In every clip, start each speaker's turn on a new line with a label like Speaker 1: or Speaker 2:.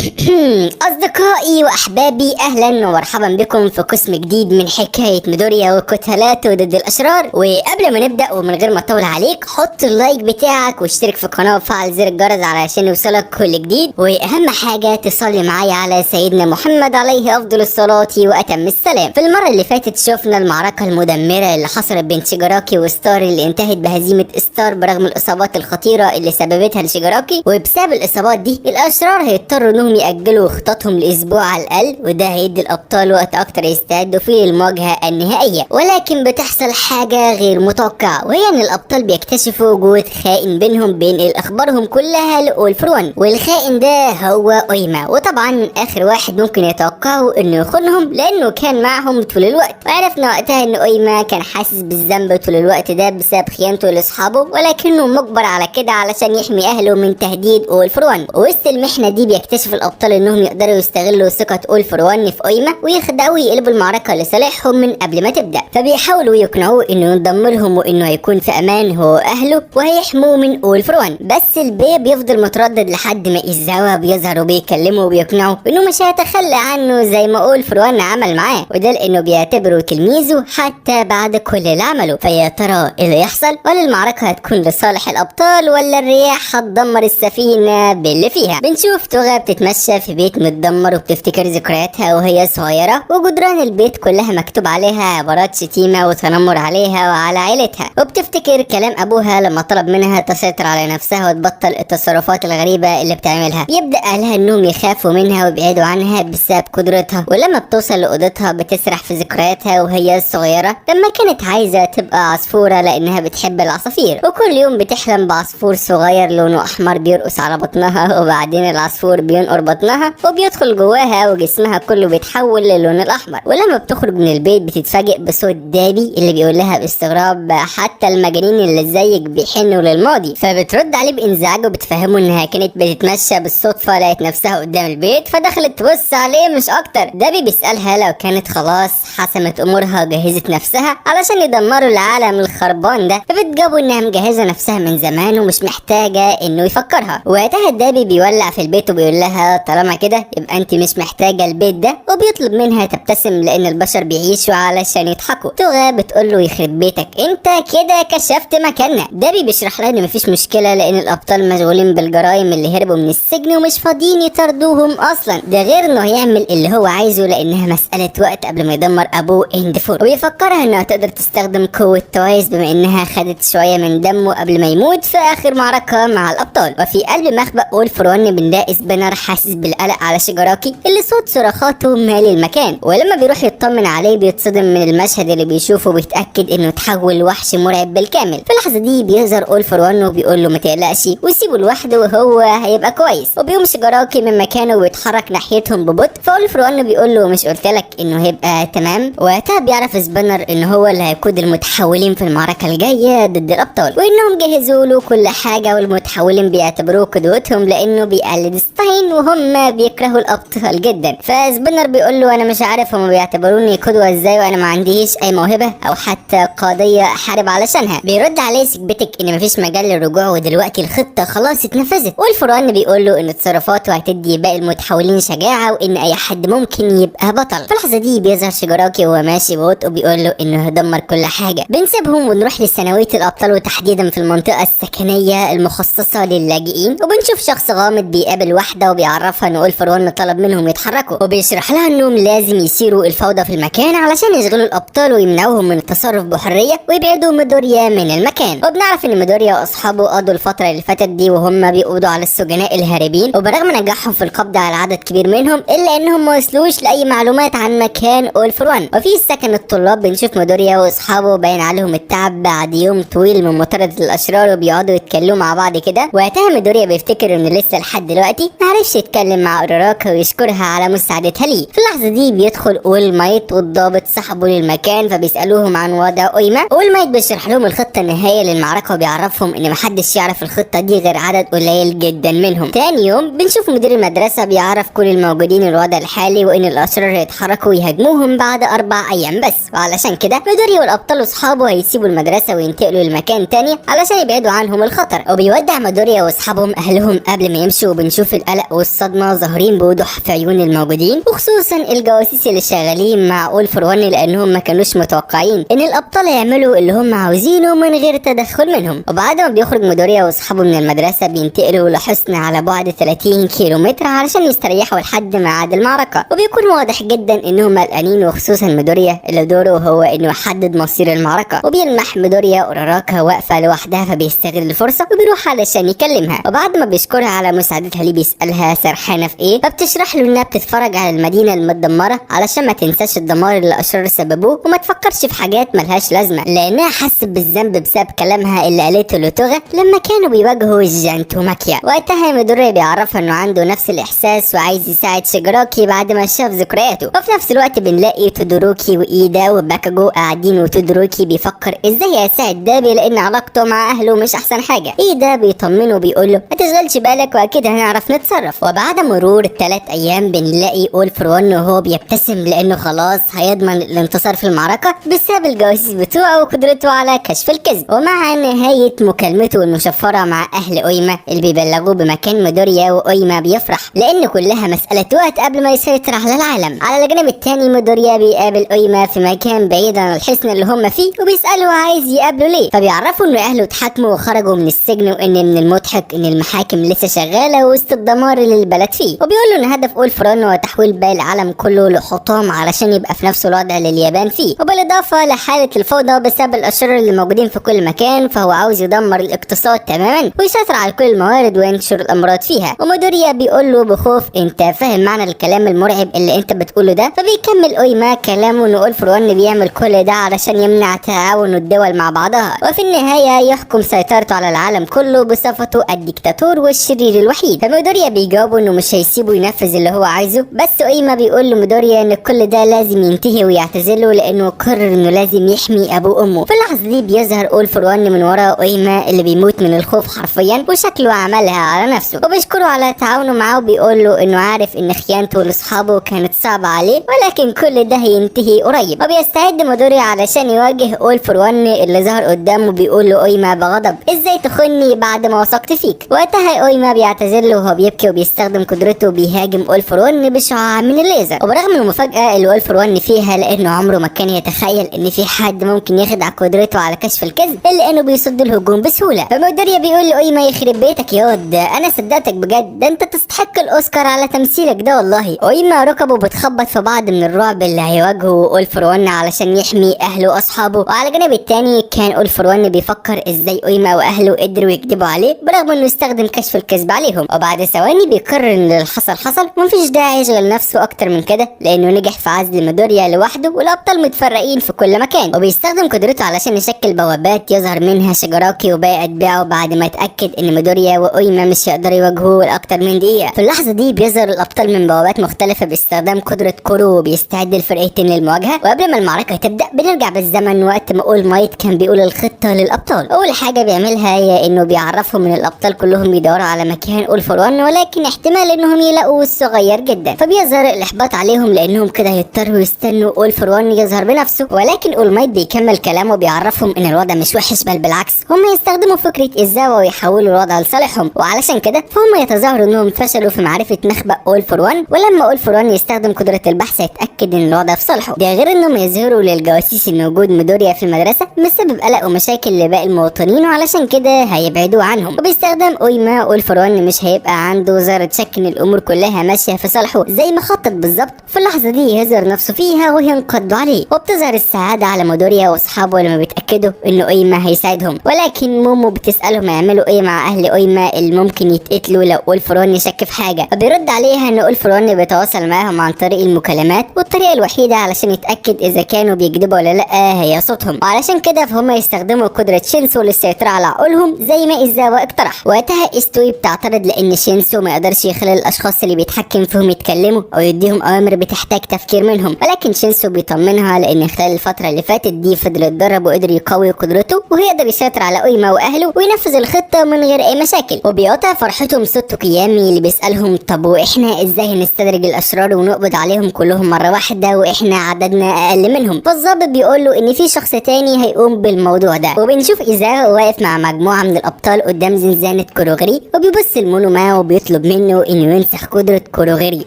Speaker 1: أصدقائي وأحبابي، أهلا ومرحبا بكم في قسم جديد من حكاية ميدوريا وقتالاته ضد الأشرار. وقبل ما نبدأ ومن غير ما أطول عليك، حط ال like بتاعك واشترك في القناة وفعل زر الجرس علشان يوصلك كل جديد، وأهم حاجة تصلي معايا على سيدنا محمد عليه أفضل الصلاة وأتم السلام. في المرة اللي فاتت شفنا المعركة المدمرة اللي حصلت بين شيجاراكي وستار، اللي انتهت بهزيمة ستار برغم الإصابات الخطيرة اللي سببتها لشيجاراكي. وبسبب الإصابات دي الأشرار هيضطروا انهم يأجلوا خططهم لأسبوع على الأقل، وده هيدي الأبطال وقت أكتر يستعدوا فيه للمواجهة النهائية. ولكن بتحصل حاجة غير متوقعة، وهي إن الأبطال بيكتشفوا وجود خائن بينهم بينقل أخبارهم كلها لأول فور وان، والخائن ده هو أويما. وطبعا آخر واحد ممكن يتوقعه إنه يخونهم لأنه كان معهم طول الوقت. وعرفنا وقتها إن أويما كان حاسس بالذنب طول الوقت ده بسبب خيانته لأصحابه، ولكنه مجبر على كده علشان يحمي أهله من تهديد أول فور وان. وسط المحنة دي بيكتشف الأبطال إنهم يقدروا يستغلوا ثقة أول فور وان في أويما ويخدعوه يقلبوا المعركة لصالحهم من قبل ما تبدأ. فبيحاولوا يقنعوه إنه ينضم لهم وإنه هيكون في أمان هو وأهله وهيحموه من أول فور وان. بس البي بيفضل متردد لحد ما إيزاوا بيظهر وبيكلمه وبيقنعه إنه مش هيتخلى عنه زي ما أول فور وان عمل معاه، وده لأنه بيعتبره تلميذه حتى بعد كل اللي عمله. فيا ترى إيه اللي يحصل؟ ولا المعركة هتكون لصالح الأبطال ولا الرياح هتدمر السفينة باللي فيها؟ بنشوف توغا بتتمشى في بيت متدمر وبتفتكر ذكرياتها وهي صغيرة، وجدران البيت كلها مكتوب عليها عبارات شتيمة وتنمر عليها وعلى عيلتها. وبتفتكر كلام أبوها لما طلب منها تسيطر على نفسها وتبطل التصرفات الغريبة اللي بتعملها. يبدأ أهلها إنهم يخافوا منها ويبعدوا عنها بسبب قدرتها. ولما بتوصل لأوضتها بتسرح في ذكرياتها وهي صغيرة لما كانت عايزة تبقى عصفورة لأنها بتحب العصافير، وكل يوم بتحلم بعصفور صغير لونه أحمر بيرقص على بطنها، وبعدين العصفور بينقر بطنها وبيدخل جواها وجسمها كله بيتحول للون الأحمر. ولما بتخرج من البيت بتتفاجئ بصوت دابي اللي بيقول لها باستغراب حتى المجانين اللي زيك بيحنوا للماضي. فبترد عليه بانزعاج وبتفهمه انها كانت بتتمشى بالصدفة لقت نفسها قدام البيت فدخلت تبص عليه مش اكتر. دابي بيسألها لو كانت خلاص حسمت امورها وجهزت نفسها علشان يدمروا العالم الخربان ده، فبتجاوبه انها مجهزة نفسها من زمان ومش محتاجة انه يفكرها. وقتها دابي بيولع في البيت وبيقول لها طالما كده يبقى انت مش محتاجة البيت ده، وبيطلب منها تبتسم لان البشر بيعيشوا علشان يضحكوا. توغا بتقول له يخرب بيتك انت كده كشفت مكاننا. دابي بيشرح لها ان مفيش مشكلة لان الابطال مشغولين بالجرائم اللي هربوا من السجن ومش فاضيين يطاردوهم اصلا، ده غير انه هيعمل اللي هو عايزه لانها مسألة وقت قبل ما يدمر ابوه اند فور. وبيفكرها انها تقدر تستخدم قوة توايس بما انها خدت شوية من دمه قبل ما يموت في اخر معركة مع الابطال. وفي قلب مخبأ اول فور وان بنلاقي سبينر حاسس بالقلق على شيجاراكي اللي صوت صراخاته مالي المكان، ولما بيروح يطمن عليه بيتصدم من المشهد اللي بيشوفه وبيتأكد انه تحول وحش مرعب بالكامل. في اللحظة دي بيظهر اول فور وان وبيقول له ما تقلقش وسيبه لوحده وهو هيبقى كويس. وبيقوم شيجاراكي من مكانه وبيتحرك ناحيتهم ببطء، فاول فور وان بيقول له مش قلت لك انه هيبقى تمام. وقتها بيعرف سبينر ان هو اللي هيقود المتحولين في المعركة الجاية ضد الابطال، وانهم جهزوا له كل حاجة والمتحولين بيعتبروه قدوتهم لانه بيقلد ستاين وهم بيكرهوا الابطال جدا. فسبينر بيقول له انا مش عارف هم بيعتبروني قدوة ازاي وانا ما عنديش اي موهبة او حتى قضية احارب علشانها. بيرد عليه سكبتك ان مفيش مجال للرجوع ودلوقتي الخطة خلاص اتنفذت. والفران بيقول له ان تصرفاته هتدي باقي المتحولين شجاعة وان اي حد ممكن يبقى بطل. في اللحظة دي بيظهر شيجاراكي وهو ماشي ببطء وبيقول له انه هيدمر كل حاجة. بنسيبهم ونروح لثانوية الابطال وتحديدا في المنطقة السكنية المخصصة للاجئين، وبنشوف شخص غامض بيقابل واحدة وبيعرفها ان اول فور طلب منهم يتحركوا، وبيشرح لها انهم لازم يثيروا الفوضى في المكان علشان يشغلوا الابطال ويمنعوهم من التصرف بحرية ويبعدوا ميدوريا من المكان. وبنعرف ان ميدوريا واصحابه قضوا الفترة اللي فاتت دي وهم بيقبضوا على السجناء الهاربين، وبرغم نجاحهم في القبض على عدد كبير منهم الا انهم ما وصلوش لاي معلومات عن مكان اول فور وان. وفي سكن الطلاب بنشوف ميدوريا واصحابه باين عليهم التعب بعد يوم طويل من مطاردة الاشرار، وبيقعدوا يتكلموا مع بعض كده. وقتها ميدوريا بيفتكر انه لسه لحد دلوقتي ما عرفش يتكلم مع اوروراكا ويشكرها على مساعدتها ليه. في اللحظة دي بيدخل اول مايت والضابط صاحبه للمكان، فبيسالوهم عن وضع اويما. اول مايت بيشرح لهم الخطة النهائية للمعركة وبيعرفهم ان محدش يعرف الخطة دي غير عدد قليل جدا منهم. تاني يوم بنشوف مدير المدرسة بيعرف كل الموجودين الوضع الحالي وان الاشرار هيتحركوا ويهاجموهم بعد 4 ايام بس، وعلشان كده ميدوريا والابطال واصحابه هيسيبوا المدرسة وينتقلوا لمكان تاني علشان يبعدوا عنهم الخطر. وبيودع ميدوريا واصحابهم اهلهم قبل ما يمشوا، وبنشوف القلق والصدمه الصدمة ظاهرين بوضوح في عيون الموجودين، وخصوصا الجواسيس اللي شغالين مع اول فور وان، لانهم ما كانوش متوقعين ان الابطال يعملوا اللي هم عاوزينه من غير تدخل منهم. وبعد ما بيخرج ميدوريا واصحابه من المدرسة بينتقلوا لحصن على بعد 30 كيلومتر علشان يستريحوا لحد ميعاد المعركة، وبيكون واضح جدا انهم قلقانين، وخصوصا ميدوريا اللي دوره هو انه يحدد مصير المعركة. وبيلمح ميدوريا أوراراكا واقفة لوحدها، فبيستغل الفرصة وبيروح علشان يكلمها. وبعد ما بيشكرها على مساعدتها ليه بيسالها سرحانه في ايه، فبتشرح له انها بتتفرج على المدينة المتدمره علشان ما تنساش الدمار اللي الاشرار سببوه وما تفكرش في حاجات ملهاش لازمه، لانها حست بالذنب بسبب كلامها اللي قالته لتوغا لما كانوا بيواجهوا جانتوماكيا. وقتها ميدوريا بيعرفها انه عنده نفس الاحساس وعايز يساعد شيجاراكي بعد ما شاف ذكرياته. وفي نفس الوقت بنلاقي تودوروكي وايدا وباكاجو قاعدين، وتودوروكي بيفكر ازاي يساعد دابي لان علاقته مع اهله مش احسن حاجة. ايدا بيطمنه وبيقول له ما تشغلش بالك واكيد هنعرف نتصرف. وبعد مرور 3 ايام بنلاقي اول فور وان وهو بيبتسم لانه خلاص هيضمن الانتصار في المعركة بسبب الجواسيس بتوعه وقدرته على كشف الكذب. ومع نهاية مكالمته المشفرة مع اهل اويما اللي بيبلغوه بمكان ميدوريا، واويما بيفرح لان كلها مسالة وقت قبل ما يسيطر على العالم. على الجانب الثاني ميدوريا بيقابل اويما في مكان بعيد عن الحصن اللي هم فيه، وبيساله عايز يقابله ليه، فبيعرفوا ان اهله اتحاكموا وخرجوا من السجن، وان من المضحك ان المحاكم لسه شغالة وسط الدمار اللي البلد فيه. وبيقول له ان هدف اول فور وان هو تحويل باقي العالم كله لحطام علشان يبقى في نفس الوضع اللي اليابان فيه، وبالاضافة لحاله الفوضى بسبب الاشرار اللي موجودين في كل مكان، فهو عاوز يدمر الاقتصاد تماما ويسيطر على كل الموارد وينشر الامراض فيها. وميدوريا بيقول له بخوف انت فاهم معنى الكلام المرعب اللي انت بتقوله ده؟ فبيكمل اويما كلامه ان اول فور وان بيعمل كل ده علشان يمنع تعاون الدول مع بعضها، وفي النهاية يحكم سيطرته على العالم كله بصفته الديكتاتور والشرير الوحيد. فميدوريا بيجاوبه انه مش هيسيبه ينفذ اللي هو عايزه، بس اويما بيقول لميدوريا ان كل ده لازم ينتهي ويعتزله لانه قرر انه لازم يحمي ابوه وامه. في اللحظة دي بيظهر اول فور وان من ورا اويما اللي بيموت من الخوف حرفيا، وشكله عملها على نفسه، وبيشكره على تعاونه معاه وبيقول له انه عارف ان خيانته لاصحابه كانت صعبة عليه، ولكن كل ده هينتهي قريب. وبيستعد ميدوريا علشان يواجه اول فور وان اللي ظهر قدامه، بيقول له اويما بغضب ازاي تخني بعد ما وثقت فيك. وقتها اويما بيعتذر له وهو بيبكي وبيستخدم قدرته وبيهاجم اول فور وان بشعاع من الليزر. وبرغم المفاجاة اللي اول فور وان فيها لانه عمره ما كان يتخيل ان في حد ممكن يخدع قدرته على كشف الكذب، الا انه بيصد الهجوم بسهولة. فميدوريا بيقول لاويما يخرب بيتك ياض، انا صدقتك بجد، ده انت تستحق الاوسكار على تمثيلك ده والله. اويما ركبه بتخبط في بعض من الرعب اللي هيواجهه اول فور وان علشان يحمي اهله واصحابه. وعلى الجانب التاني كان اول فور وان بيفكر ازاي اويما واهله قدروا يكذبوا عليه برغم انه استخدم كشف الكذب عليهم. وبعد ثواني بيقرر ان اللي حصل حصل ومفيش داعي يشغل نفسه اكتر من كده، لانه نجح في عزل ميدوريا لوحده والابطال متفرقين في كل مكان. وبيستخدم قدرته علشان يشكل بوابات يظهر منها شيجاراكي وباقي اتباعه بعد ما اتاكد ان ميدوريا واويما مش هيقدروا يواجهوه لاكتر من دقيقة. في اللحظة دي بيظهر الابطال من بوابات مختلفة باستخدام قدره كورو، وبيستعد الفرقتين للمواجهه. وقبل ما المعركة تبدا بنرجع بالزمن وقت ما اول مايت كان بيقول الخطة للابطال. اول حاجة بيعملها هي انه بيعرفهم ان الابطال كلهم بيدوروا على مكان اول فور وان، ولكن احتمال انهم يلاقوه صغير جدا، فبيظهر الاحباط عليهم لانهم كده هيضطروا يستنوا اول فور وان يظهر بنفسه. ولكن اول مايت بيكمل كلامه وبيعرفهم ان الوضع مش وحش، بل بالعكس هم يستخدموا فكرة الزاوية ويحولوا الوضع لصالحهم، وعلشان كده فهم يتظاهروا انهم فشلوا في معرفة مخبأ اول فور وان. ولما اول فور وان يستخدم قدره البحث يتاكد ان الوضع في صالحه، ده غير انهم يظهروا للجواسيس ان وجود ميدوريا في المدرسة مسبب قلق ومشاكل لباقي المواطنين، وعلشان كده هيبعدوه عنهم. وباستخدام اويما اول فور وان مش هيبقى عنده ذره شك ان الامور كلها ماشية في صالحه زي ما خطط بالظبط. في اللحظة دي يظهر نفسه فيها وينقضوا عليه، وبتظهر السعادة على ميدوريا واصحابه لما بيتاكدوا ان اويما هيساعدهم. ولكن مومو بتسالهم هيعملوا ايه مع اهل اويما اللي ممكن يتقتلوا لو اول فور وان شك في حاجة، فبيرد عليها ان اول فور وان بيتواصل معاهم عن طريق المكالمات، والطريقة الوحيدة علشان يتاكد اذا كانوا بيكذبوا ولا لا هي صوتهم، وعلشان كده فهم يستخدموا قدره شينسو للسيطرة على عقولهم زي ما إيزاوا اقترح. وقتها استوي بتعترض لان شينسو ما يقدرش يخلي الاشخاص اللي بيتحكم فيهم يتكلموا او يديهم اوامر بتحتاج تفكير منهم، ولكن شينسو بيطمنها لان خلال الفترة اللي فاتت دي فضل يتدرب وقدر يقوي قدرته وهيقدر يسيطر على اويما واهله وينفذ الخطة من غير اي مشاكل. وبيقطع فرحتهم صوت توكيامي اللي بيسالهم طب واحنا ازاي نستدرج الاشرار ونقبض عليهم كلهم مرة واحدة واحنا عددنا اقل منهم؟ فالظابط بيقول له ان في شخص تاني هيقوم بالموضوع ده. وبنشوف إيزاو واقف مع مجموعة من الابطال قدام زنزانة كوروغري، وبيبص لمونوما وبيطلب منه منه انه ينسخ قدرة كوروغيري.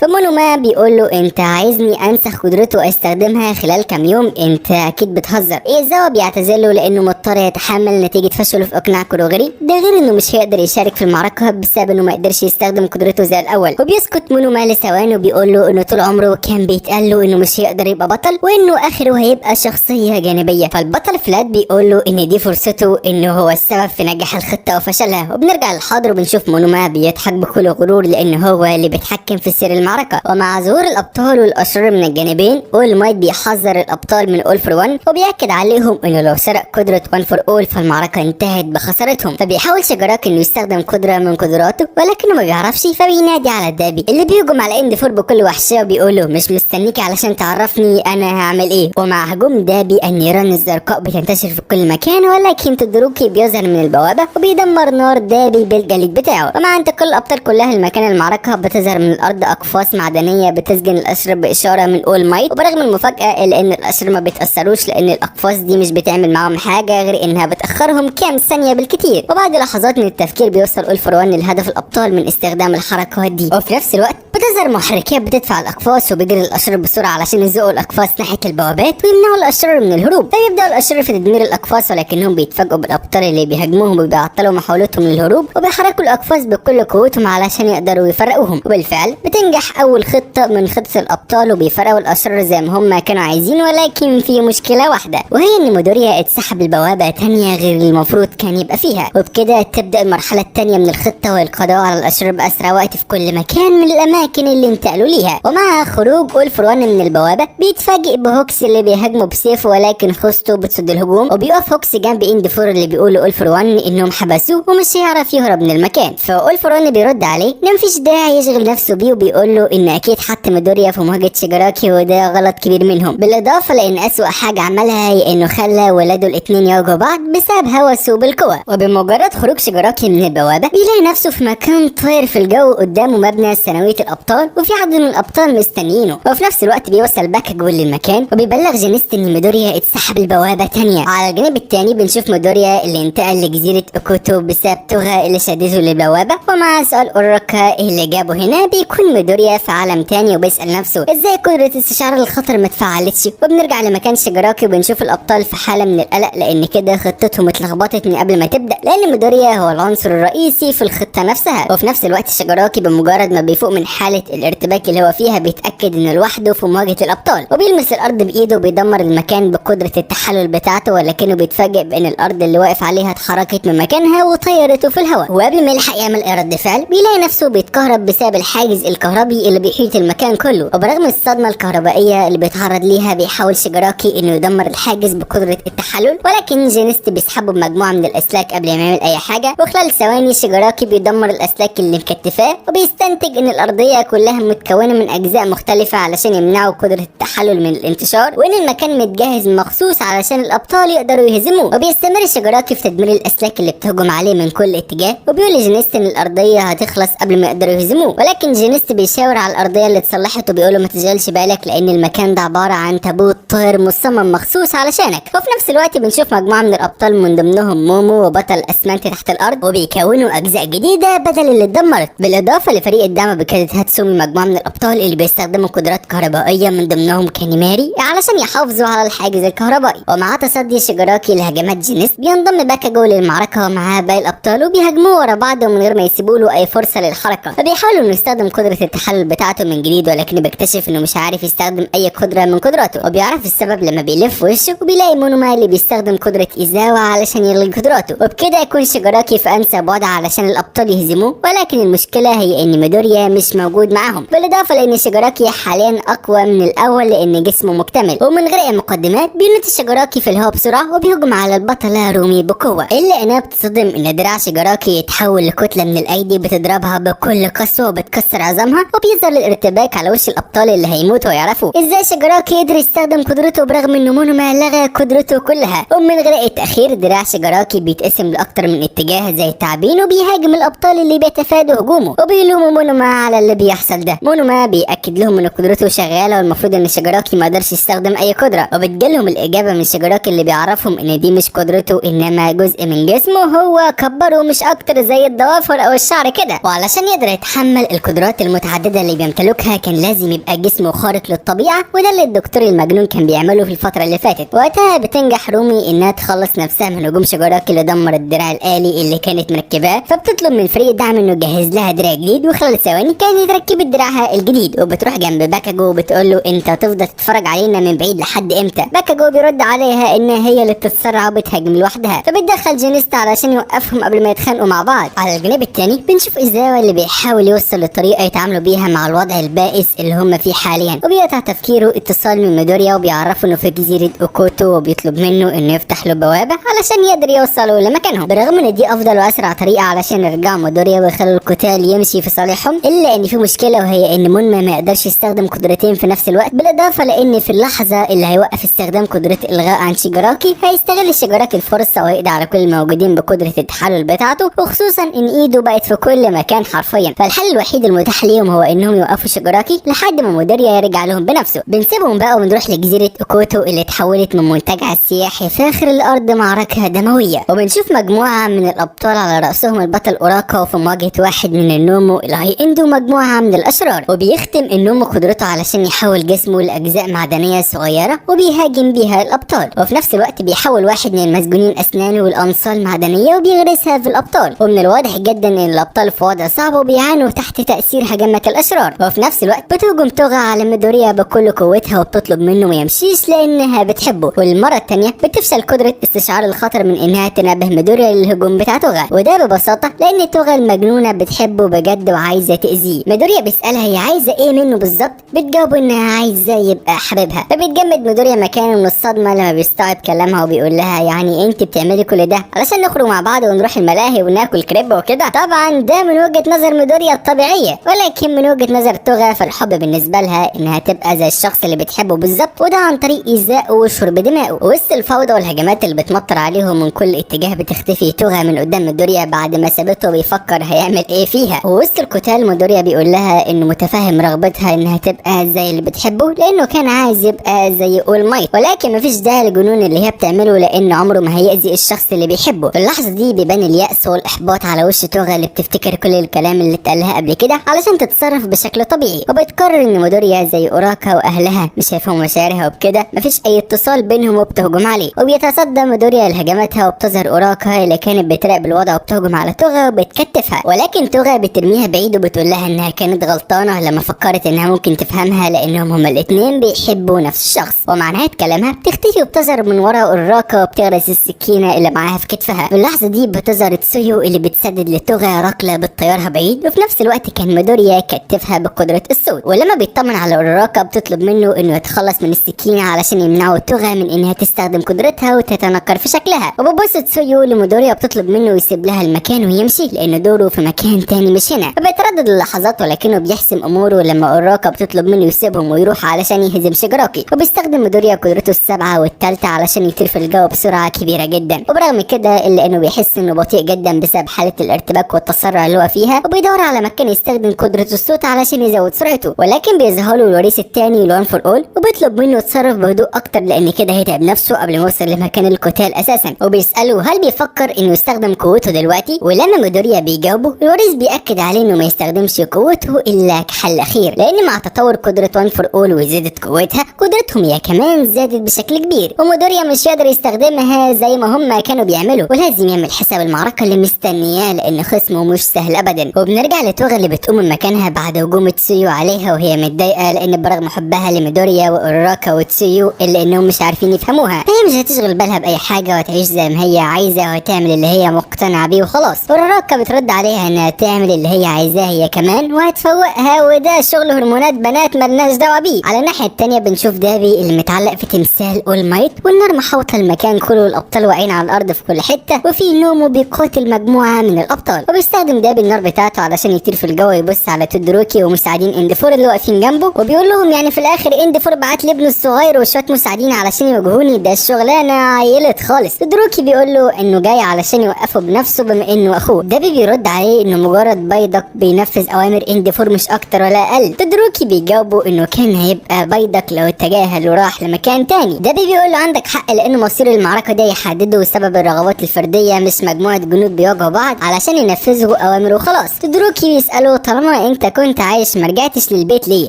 Speaker 1: فمونوما بيقول له انت عايزني انسخ قدرته واستخدمها خلال كام يوم؟ انت اكيد بتهزر. ايزاوا بيعتذر له لانه مضطر يتحمل نتيجة فشله في اقناع كوروغيري، ده غير انه مش هيقدر يشارك في المعركة بسبب انه ما قدرش يستخدم قدرته زي الاول. وبيسكت مونوما لثواني وبيقول له انه طول عمره كان بيتقال له انه مش هيقدر يبقى بطل وانه اخره هيبقى شخصية جانبية. فالبطل فلات بيقول له ان دي فرصته انه هو السبب في نجاح الخطة وفشلها. وبنرجع للحاضر وبنشوف مونوما بيضحك بكل غرور لان هو اللي بيتحكم في سير المعركة. ومع ظهور الابطال والاشرار من الجانبين، اول مايت بيحذر الابطال من اول فور 1 وبيأكد عليهم انه لو سرق قدرة 1 فور اول فالمعركة انتهت بخسارتهم. فبيحاول شجراك انه يستخدم قدرة من قدراته ولكنه ما بيعرفش، فبينادي على دابي اللي بيهجم على اند فور بكل وحشية وبيقول له مش مستنيك علشان تعرفني انا هعمل ايه. ومع هجوم دابي النيران الزرقاء بتنتشر في كل مكان، ولكن تودوروكي بيظهر من البوابة وبيدمر نار دابي بالجليد بتاعه. ومع انتقال الابطال كلها لمكان المعركة بتظهر من الارض اقفاص معدنية بتسجن الاشرار باشارة من اول مايت. وبرغم المفاجأة الا ان الاشرار ما بيتأثروش لان الاقفاص دي مش بتعمل معاهم حاجة غير انها بتأخرهم كام ثانية بالكتير. وبعد لحظات من التفكير بيوصل اول فور 1 لهدف الابطال من استخدام الحركات دي. وفي نفس الوقت بتظهر محركات بتدفع الاقفاص وبيجري الاشرار بسرعة علشان يزقوا الاقفاص ناحية البوابات ويمنعوا الاشرار من الهروب. فبيبداوا الاشرار في تدمير الاقفاص ولكنهم بيتفاجئوا بالابطال اللي بيهاجموهم وبيعطلوا محاولتهم للهروب وبيحركوا الاقفاص بكل قوتهم علشان يقدروا يفرقوهم. وبالفعل بتنجح اول خطه من خطه الابطال وبيفرقوا الاشرار زي ما هم كانوا عايزين، ولكن في مشكلة واحدة وهي ان ميدوريا اتسحب البوابة تانية غير اللي المفروض كان يبقى فيها. وبكده تبدا المرحلة الثانية من الخطة والقضاء على الاشرار باسرع وقت في كل مكان من الاماكن اللي انتقلوا ليها. ومع خروج اول فور 1 من البوابة بيتفاجئ بهوكس اللي بيهاجمه بسيفه ولكن خوذته بتصد الهجوم. وبيقف هوكس جنب اند فور اللي بيقول لاول فور 1 انهم حبسوه ومش هيعرف يهرب من المكان. فاول فور 1 بيرد عليه ان مفيش داعي يشغل نفسه بيه وبيقول له ان اكيد حط ميدوريا في مواجهة شيجاراكي وده غلط كبير منهم، بالاضافة لان اسوأ حاجة عملها هي انه خلى ولاده الاثنين يواجهوا بعض بسبب هوسه بالقوة. وبمجرد خروج شيجاراكي من البوابة بيلاقي نفسه في مكان طاير في الجو قدامه مبنى ثانوية الابطال وفي عدد من الابطال مستنيينه. وفي نفس الوقت بيوصل باكاجو للمكان وبيبلغ جينيست ان ميدوريا اتسحب البوابة تانية. على الجانب التاني بنشوف ميدوريا اللي انتقل لجزيرة اوكوتو بسبب توغا اللي شدته للبوابه. ومع سؤال اوروكا اللي جابه هنا بيكون ميدوريا في عالم تاني وبيسال نفسه ازاي قدره استشعار الخطر ما اتفعلتش. وبنرجع لمكان شيجاراكي وبنشوف الابطال في حاله من القلق لان كده خطتهم اتلخبطت من قبل ما تبدا، لان ميدوريا هو العنصر الرئيسي في الخطة نفسها. وفي نفس الوقت شيجاراكي بمجرد ما بيفوق من حاله الارتباك اللي هو فيها بيتاكد انه لوحده في مواجهة الابطال وبيلمس الارض بايده وبيدمر المكان بقدره التحلل بتاعته، ولكنه بيتفاجئ بان الارض اللي واقف عليها اتحركت من مكانها وطيرته في الهواء. وقبل ما يلحق يعمل اي رد فعل بيلاقي نفسه بيتكهرب بسبب الحاجز الكهربي اللي بيحيط المكان كله. وبرغم الصدمة الكهربائية اللي بيتعرض ليها بيحاول شيجاراكي انه يدمر الحاجز بقدره التحلل، ولكن جينيست بيسحبه بمجموعه من الاسلاك قبل ما يعمل اي حاجة. وخلال ثواني شيجاراكي بيدمر الاسلاك اللي مكتفاه وبيستنتج ان الارضية كلها متكونه من اجزاء مختلفة علشان يمنعوا قدره التحلل من الانتشار، وان المكان متجهز مخصوص علشان الابطال يقدروا يهزموه. وبيستمر شيجاراكي في تدمير الاسلاك اللي بتهجم عليه من كل اتجاه، وبيقول لجينيست ان الارضية هتخلص قبل ما يقدروا يهزموه، ولكن جينيست بيشاور على الارضية اللي اتصلحت وبيقول له ما تشغلش بالك لان المكان ده عبارة عن تابوت طائر مصمم مخصوص علشانك. وفي نفس الوقت بنشوف مجموعة من الابطال من ضمنهم مومو وبطل اسمنت تحت الارض وبيكونوا اجزاء جديدة بدل اللي اتدمرت، بالاضافة لفريق الدعم بقيادة هاتسومي مجموعة من الابطال اللي بيستخدموا قدرات كهربائية من ضمنهم كانيماري علشان يحافظوا على الحاجز الكهربائي. ومع تصدي شيجاراكي لهجمات جينيست بينضم باكاجو للمعركة ومعاه باقي الابطال وبيهاجموه ورا بعض ومن غير ما يسيبوا له اي فرصة للحركة. فبيحاولوا انه يستخدم قدره التحلل بتاعته من جديد، ولكن بيكتشف انه مش عارف يستخدم اي قدره من قدراته. وبيعرف السبب لما بيلف وشه وبيلاقي مونوما اللي بيستخدم قدره ايزاوا علشان يلغي قدراته. وبكده يكون شيجاراكي في انسب وضع علشان الابطال يهزموه، ولكن المشكلة هي ان ميدوريا مش موجود معاهم، بالاضافة لان شيجاراكي حاليا اقوى من الاول لان جسمه مكتمل. ومن غير اي مقدمات بينط شيجاراكي في الهواء بسرعة وبيهجم على البطلة رومي بقوة، الا انها بتصدم ان دراع شيجاراكي يتحول لكتله من الايدي بتضربها بكل قسوة وبتكسر عظامها. وبيظهر الارتباك على وش الابطال اللي هيموتوا ويعرفوا ازاي شيجاراكي قدر يستخدم قدرته برغم انه مونوما لغى قدرته كلها. ومن غير اي تاخير دراع شيجاراكي بيتقسم لاكتر من اتجاه زي التعابين وبيهاجم الابطال اللي بيتفادوا هجومه وبيلوموا مونوما على اللي بيحصل ده. مونوما بيأكد لهم ان قدرته شغالة والمفروض ان شيجاراكي ما قدرش يستخدم اي قدره، وبتجيلهم الاجابة من شيجاراكي اللي بيعرفهم ان دي مش قدرته انما جزء من جسمه هو كبره مش اكتر زي الضوافر او الشعر كده. وعلشان وعلشان يقدر يتحمل القدرات المتعددة اللي بيمتلكها كان لازم يبقى جسمه خارق للطبيعة، وده اللي الدكتور المجنون كان بيعمله في الفترة اللي فاتت. وقتها بتنجح رومي انها تخلص نفسها من هجوم شيجاراكي اللي دمر الدراع الآلي اللي كانت مركباه، فبتطلب من فريق الدعم انه يجهز لها دراع جديد، وخلال ثواني كانت ركبت دراعها الجديد. وبتروح جنب باكاجو وبتقول له انت هتفضل تتفرج علينا من بعيد لحد امتى؟ باكاجو بيرد عليها ان هي اللي بتتسرع وبتهاجم لوحدها، فبتدخل جينيستا علشان يوقفهم قبل ما يتخانقوا مع بعض. على الجانب الثاني بنشوف إيزاوا اللي بيحاول يوصل لطريقه يتعاملوا بيها مع الوضع البائس اللي هم فيه حاليا، وبيقطع تفكيره اتصال من ميدوريا وبيعرفه انه في جزيرة اوكوتو، وبيطلب منه انه يفتح له بوابه علشان يقدر يوصلوا لمكانهم. بالرغم ان دي افضل واسرع طريقه علشان يرجعوا ميدوريا ويخلوا القتال يمشي في صالحهم، الا ان في مشكلة وهي ان مونما ما يقدرش يستخدم قدرتين في نفس الوقت، بالاضافة لان في اللحظة اللي هيوقف استخدام قدره الغاء عن شيجاراكي هيستغل شيجاراكي الفرصة ويقضي على كل الموجودين بقدره التحلل بتاعته، وخصوصا ان ايده بقت في كل مكان حرفيا. فالحل الوحيد المتاح ليهم هو انهم يوقفوا شيجاراكي لحد ما ميدوريا يرجع لهم بنفسه. بنسيبهم بقى ونروح لجزيرة اوكوتو اللي اتحولت من منتجع السياحي فاخر الارض معركة دموية، وبنشوف مجموعة من الابطال على راسهم البطل اوراكا في مواجهة واحد من النومو ال high end ومجموعة من الاشرار. وبيختم النومو قدرته علشان يحول جسمه لاجزاء معدنية صغيرة وبيهاجم بيها الابطال، وفي نفس الوقت بيحول واحد من المسجونين اسنانه والانصال معدنية وبيغرسها في الابطال. ومن الواضح جدا ان الابطال في وضع صعب وبيعانوا تحت تاثير هجمات الاشرار. وفي نفس الوقت بتهجم توغا على ميدوريا بكل قوتها وبتطلب منه ما يمشيش لانها بتحبه. والمرة الثانية بتفشل قدره استشعار الخطر من انها تنبه ميدوريا للهجوم بتاع توغا، وده ببساطة لان توغا المجنونة بتحبه بجد وعايزه تاذيه. ميدوريا بيسالها هي عايزه ايه منه بالظبط، بتجاوبه انها عايزه يبقى حبيبها. فبيتجمد ميدوريا مكانه من الصدمة لما بيستوعب كلامها وبيقول لها يعني انت بتعملي كل ده علشان نخرج مع بعض ونروح الملاهي وناكل كريب وكده؟ طبعا ده من وجهه نظر ميدوريا الطبيعية، ولكن من وجهه نظر توغا فالحب بالنسبة لها انها تبقى زي الشخص اللي بتحبه بالظبط، وده عن طريق ايذائه وشرب دمائه. وسط الفوضى والهجمات اللي بتمطر عليهم من كل اتجاه بتختفي توغا من قدام ميدوريا بعد ما سابته بيفكر هيعمل ايه فيها. ووسط القتال ميدوريا بيقول لها انه متفهم رغبتها انها تبقى زي اللي بتحبه لانه كان عايز يبقى زي اول مايت، ولكن مفيش داعي للجنون اللي هي بتعمله لان عمره ما هيأذي الشخص اللي بيحبه. في اللحظة دي بيبان اليأس والاحباط على وش توغا اللي بتفتكر كل الكلام اللي اتقال لها قبل كده علشان تتصرف بشكل طبيعي، وبتقرر ان ميدوريا زي اوراكا واهلها مش هيفهموا مشاعرها، وبكده مفيش اي اتصال بينهم وبتهجم عليه. وبيتصدى ميدوريا لهجماتها وبتظهر اوراكا اللي كانت بتراقب الوضع وبتهجم على توغا وبتكتفها، ولكن توغا بترميها بعيد وبتقول لها انها كانت غلطانة لما فكرت انها ممكن تفهمها لانهم هما الاثنين بيحبوا نفس الشخص. ومع نهاية كلامها بتختفي وبتظهر من ورا اوراكا وبتغرس السكينة اللي معاها في كتفها. في اللحظة دي بتظهر تسويو اللي بتسدد لتوغا ركلة بتطيرها بعيد، وفي نفس الوقت كان ميدوريا كتفها بقدره الصوت. ولما بيطمن على اوراكا بتطلب منه انه يتخلص من السكينة علشان يمنعوا توغا من انها تستخدم قدرتها وتتنكر في شكلها. وبتبص تسويو لميدوريا وبتطلب منه يسيب لها المكان ويمشي لان دوره في مكان تاني مش هنا. فبيتردد للحظات ولكنه بيحسم اموره لما اوراكا بتطلب منه يسيبهم ويروح علشان يهزم شيجاراكي. وبيستخدم ميدوريا قدرته السبعة والثالثة علشان يطير في الجو بسرعة كبيرة جدا، وبرغم كده الا انه بيحس انه بطيء جدا بسبب حاله الارتباك والتسرع اللي هو فيها، وبيدور على مكان يستخدم قدره الصوت علشان يزود سرعته. ولكن بيظهر له الوريث الثاني لون فور اول وبيطلب منه يتصرف بهدوء اكتر لان كده هيتعب نفسه قبل ما يوصل لمكان القتال اساسا. وبيساله هل بيفكر انه يستخدم قوته دلوقتي، ولما ميدوريا بيجاوبه الوريث بيأكد عليه انه ما يستخدمش قوته الا كحل اخير، لان مع تطور قدره وان فور اول وزادت قوتها قدرتهم هي كمان زادت بشكل كبير، وميدوريا مش يقدر يستخدمها زي ما هم كانوا بيعملوا، ولازم يعمل حساب المعركة اللي مستنياه لان خصمه مش سهل ابدا. وبنرجع لتوغا اللي بتقوم من مكانها بعد هجوم تسيو عليها وهي متضايقة لان برغم حبها لميدوريا واوراكا وتسيو الا انهم مش عارفين يفهموها، فهي مش هتشغل بالها باي حاجة وهتعيش زي ما هي عايزه وهتعمل اللي هي مقتنعة بيه وخلاص. اوراكا بترد عليها انها تعمل اللي هي عايزاه هي كمان وهتفوقها، وده شغل هرمونات بنات ملناش دعوه بيه. على الناحية التانية بنشوف دابي اللي متعلق في تمثال اول مايت والنار محوطه المكان كله والابطال واقعين على الارض في كل حتة، وفي نومو بيقاتل مجموعة من الابطال. وبيستخدم دابي النار بتاعته علشان يطير في الجو ويبص على تودروكي ومساعدين اند فور اللي واقفين جنبه، وبيقول لهم يعني في الاخر اند فور بعت لابنه الصغير وشوية مساعدين علشان يواجهوني، ده الشغل الشغلانة عيلت خالص. تودوروكي بيقول له انه جاي علشان يوقفه بنفسه بما انه اخوه. دابي بيرد عليه انه مجرد بيدق بينفذ اوامر انديفور مش اكتر ولا اقل. تودوروكي بيجاوبه انه كان هيبقى بيدق لو اتجاهل وراح لمكان تاني. دابي بيقول له عندك حق، لان مصير المعركة ده يحدده سبب الرغبات الفردية، مش مجموعة جنود بيواجهوا بعض علشان ينفذوا اوامره وخلاص. تودوروكي بيساله طالما انت كنت عايش ما رجعتش للبيت ليه؟